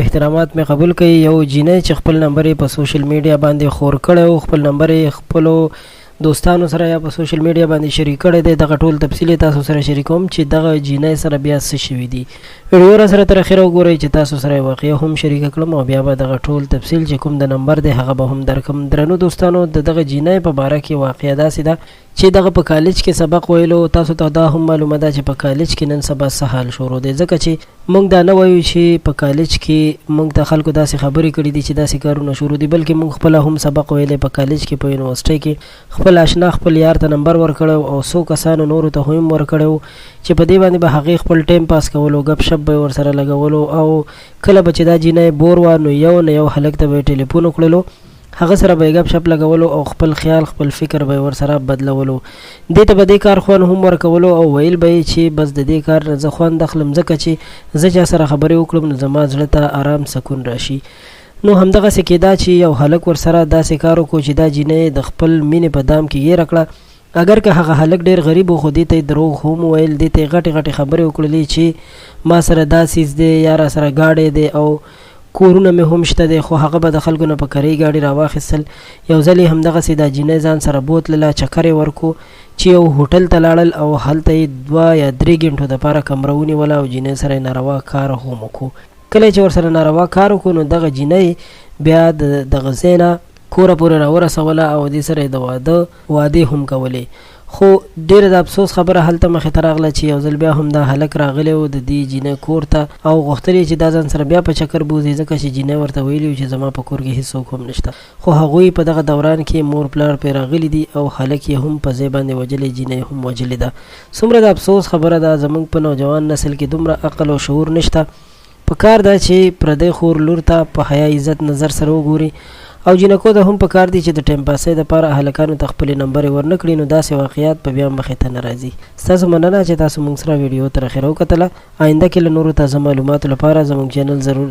احترامات مې قبول کړئ. یو جینۍ چې خپل نمبر یې په سوشل میډیا باندې خور کړی او خپل نمبر یې خپلو دوستانو سره یا په سوشل میډیا باندې شریک کړی دی، دغه ټول تفصیل تاسو سره شریکوم چې دغه جینۍ سره بیا څه شوي دي. ویډیو را سره تر اخره وګورئ چې تاسو سره واقعیا هم شریک کړم او بیا به دغه ټول تفصیل چې کوم د نمبر دی هغه به هم درکم. درنو دوستانو، د دغه جینۍ په باره کې واقعیا داسې ده چې دغه په کالج کې سبق ویلو. تاسو ته دا هم معلومه ده چې په کالج کې نن سبا څه حال شروع دی، ځکه چې موږ دا نه وایو چې په کالج کې موږ ته خلکو داسې خبرې کړې دي چې داسې کارونه شروع دي، بلکې موږ خپله هم سبق ویلی په کالج کې، په یونیورسټۍ کې خپل آشنا خپل یار ته نمبر ورکړی او څو کسانو نورو ته هم ورکړی چې په دې باندې به هغې خپل ټایم پاس کولو، ګپ شپ به یې ورسره لګولو. او کله به چې دا جینۍ بور وه نو یو نه یو هلک ته به یې ټلیفون وکړلو، هغه سره به یې ګپ شپ لګولو او خپل خیال خپل فکر به یې ورسره بدلولو. دې ته به دې کار خوند هم ورکولو او ویل به یې چې بس د دې کار نه زه خوند اخلم، ځکه چې زه چا سره خبرې وکړم نو زما زړه ته آرام سکون راشي. نو همدغسې کېده چې یو هلک ورسره داسې کار وکړو چې دا جینۍ یې د خپل مینې په دام کې ګیره کړه. اګر که هغه هلک ډېر غریب و خو دې ته یې دروغ هم وویل، دې ته یې غټې غټې خبرې وکړلې چې ما سره دا څیز دی یا را سره ګاډی دی او کورونه مې هم شته دی، خو هغه به د خلکو نه په کرۍ ګاډي راواخیستل. یو ځل یې همدغسې دا جینۍ ځان سره بوتلله، چکر یې ورکو چې یو هوټل ته لاړل او هلته یې 2 یا 3 ګنټو دپاره کمره ونیوله او جینۍ سره یې ناروا کار هم وکړو. کله یې چې ورسره ناروا کار وکړو نو دغه جینۍ بیا د دغه ځای نه کوره پورې راورسوله او دې سره یې د واده وعدې هم کولې. خو ډېره د افسوس خبره هلته مخې ته راغله چې یو ځل بیا هم دا هلک راغلی و د دې جینۍ کور ته او غوښتل یې چې دا ځان سره بیا په چکر بوځي، ځکه چې جینۍ ورته ویلي وو چې زما په کور کې هیڅوک هم نشته. خو هغوی په دغه دوران کې مور پلار پرې راغلي دي او هلک یې هم په ځای باندې وژلی، جینۍ هم وژلې ده. څومره د افسوس خبره ده، زموږ په نوجوان نسل کې دومره عقل او شعور نشته. په کار ده چې پردۍ خور لور ته په حیا عزت نظر سره وګوري او جینکو ته هم په کار دي چې د ټایم پاسۍ دپاره هلکانو ته خپلې نمبرې ورنکړي، نو داسې واقعات به بیا مخې ته نه راځي. ستاسو مننه چې تاسو موږ سره ویډیو تر اخره وکتله. آینده کې له نورو تازه معلوماتو لپاره زموږ چینل ضرور